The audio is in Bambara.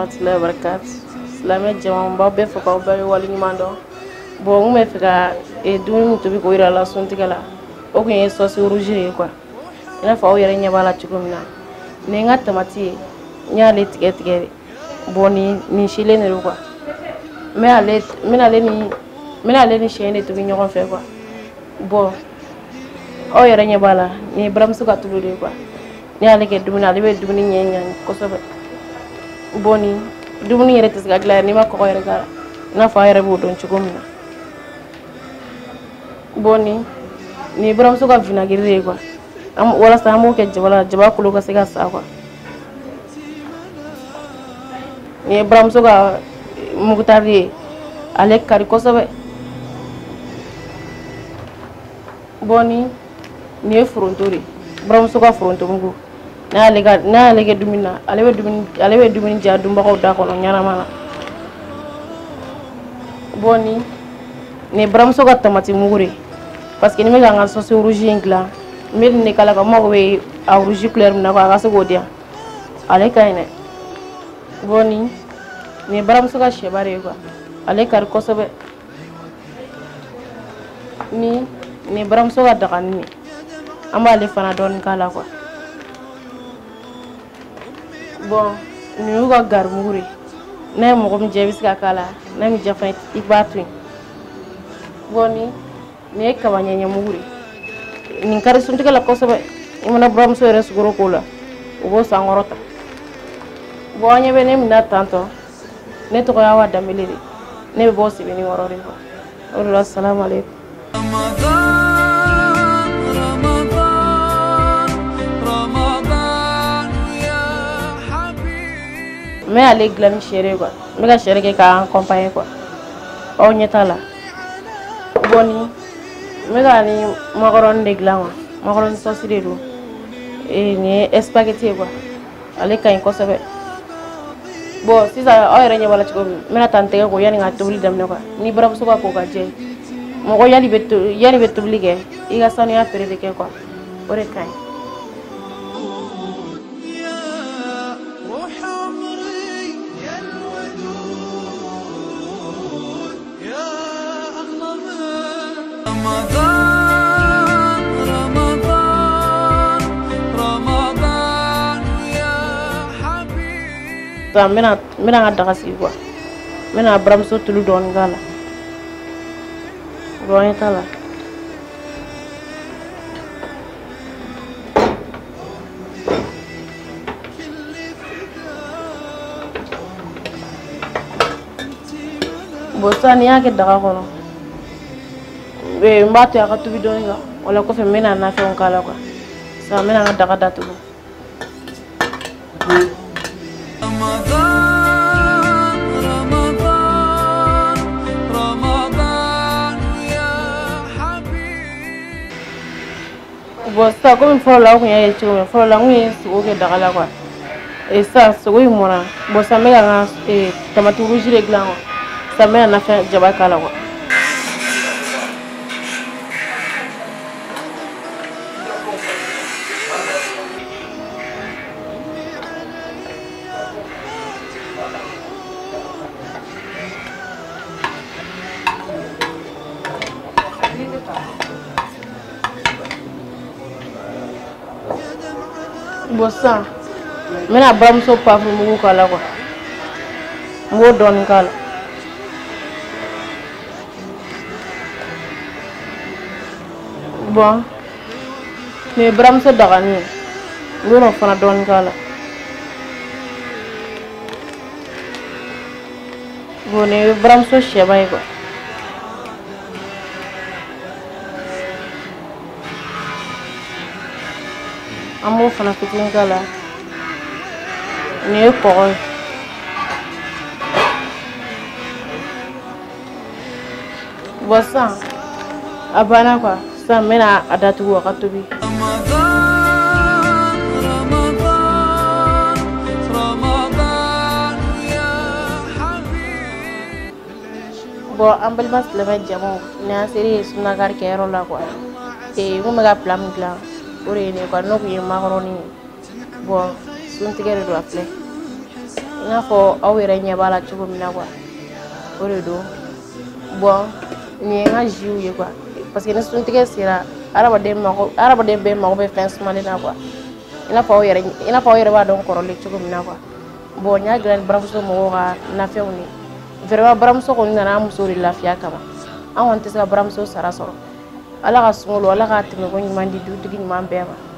warahmatullahi wabarakatuh. Silamɛ jama n b'aw bɛɛ fo k'aw bɛɛ waleɲuman dɔn. Bon, n kun bɛ fɛ ka dumuni min tobi k'o yira la suntigɛ la, o kun ye sauce rouge de ye quoi. I n'a fɔ aw yɛrɛ ɲɛ b'a la cogo min na. Nin ye n ka tamati ye, n y'ale tigɛ tigɛ de. Bon, nin silen de don quoi. N bɛna ale ni sɛ in de tobi ɲɔgɔn fɛ quoi. Bon, aw yɛrɛ ɲɛ b'a la, nin ye buramuso ka tulu de ye quoi. N'i y'ale kɛ dumuni, ale bɛ dumuni ɲɛ ɲa kosɛbɛ. Bon, ni dumuni yɛrɛ tɛ se ka dilan n'i ma kɔgɔ yɛrɛ k'a la, i n'a fɔ aw yɛrɛ b'o dɔn cogo min na. Bon, nin ye buramuso ka vinagre de ye quoi. Walasa an b'o kɛ jaba la, jaba kolo ka se ka sa quoi. Nin ye buramuso ka mugutari ye, ale kari kosɛbɛ. Bon, nin ye foronto de ye, buramuso ka foronto mugu. N'a y'ale kɛ dumuni na, ale bɛ dumuni diya dunbagaw da kɔnɔ ɲɛnama na. Bon, nin ye buramuso ka tamati mugu de ye, parce que ni bɛ ka n ka sauce rouge in dilan, n bɛ nin de k'a la ka n mago bɛ a rouge couleur min na quoi, a ka se k'o di yan. Ale ka ɲi dɛ. Bon, nin ye buramuso ka sɛba de ye quoi, ale kari kosɛbɛ. Nin ye buramuso ka dagani ye, an b'ale fana dɔɔni k'a la quoi. Bon, nin y'u ka garimugu de ye, n'a ye mɔgɔ min diya i bɛ se ka k'a la, n'a m'i diya fana i b'a to yen. Bon, nin ye kaba ɲɛɲɛ mugu de ye, nin kari suntigɛ la kosɛbɛ. I mana buramuso yɛrɛ sukaro k'o la, o b'o sankɔrɔta. Bon, an ɲɛ bɛ ne min na tantɔ, ne tɔgɔ ye Awa Danbele de, ne bɛ bɔ Sebenikɔrɔ de quoi. O de la, salamu aleykum. N bɛ ale dilan ni sɛ de ye quoi, n bɛ ka sɛ de kɛ k'an accompagner quoi. Aw ɲɛ t'a la. Bon, nin n bɛ ka ni macaroni de dilan quoi, macaroni sauce de don. Nin ye spaghetti ye quoi, ale ka ɲi kosɛbɛ. Bon, sisan aw yɛrɛ ɲɛ b'a la cogo min, n bɛna taa n tɛgɛ ko yanni ka tobili daminɛ quoi. Ni buramuso ka ko ka jɛ, mɔgɔ yanni bɛ tobili kɛ, i ka sanuya feere de kɛ quoi, o de ka ɲi. N bɛna n ka daga sigi quoi, n bɛna buramuso tulu dɔɔni k'a la. Bon, an ɲɛ t'a la. Bon, sisan ni n y'a kɛ daga kɔnɔ, n b'a to yen a ka tobi dɔɔni quoi, o la kɔfɛ n bɛna nafɛnw k'a la quoi. Sisan n bɛna n ka daga datugu. Bon, sisan komi fɔlɔ la aw kun y'a ye cogo min, fɔlɔ la n kun ye sogo kɛ daga la quoi. Sisan sogo in mɔnna. Bon, sisan n bɛ ka n ka tamati rouge de dilan quoi. Sisan n bɛna nafɛn jaba k'a la quoi. Bon, sisan n bɛna buramuso poivre mugu k'a la quoi, n b'o dɔɔni k'a la. Bon, nin ye buramuso dagani ye, n b'o fana dɔɔni k'a la. Bon, nin ye buramuso sɛba ye quoi. An b'o fana fitinin k'a la. Nin ye kɔgɔ ye. Bon, sisan a banna quoi. Sisan n bɛna a datugu a ka tobi. Bon, an balima silamɛ jamaw, nin y'an selen ye sunakari kɛyɔrɔ la quoi. N kun bɛ ka plat min dilan, o de ye nin ye quoi, n'o kun ye macaroni ye. Bon, suntigɛ de don a filɛ. I n'a fɔ aw yɛrɛ ɲɛ b'a la cogo min na quoi, o de don. Bon, nin ye n ka jusw ye quoi, parce que ni suntigɛ sera, hadamaden mako, hadamaden bɛɛ mago bɛ fɛn sumalen na quoi, i n'a fɔ aw yɛrɛ b'a dɔn kɔrɔlen cogo min na quoi. Bon, n y'a dilan ni Baramuso mɔgɔw ka nafɛnw de ye. Vraiment, Baramuso kɔni nana an musow de lafiya kama. An kɔni tɛ se ka Baramuso sara sɔrɔ. Ala ka sunkalo, Ala ka tɛmɛko ɲuman di dutigi ɲuman bɛɛ ma.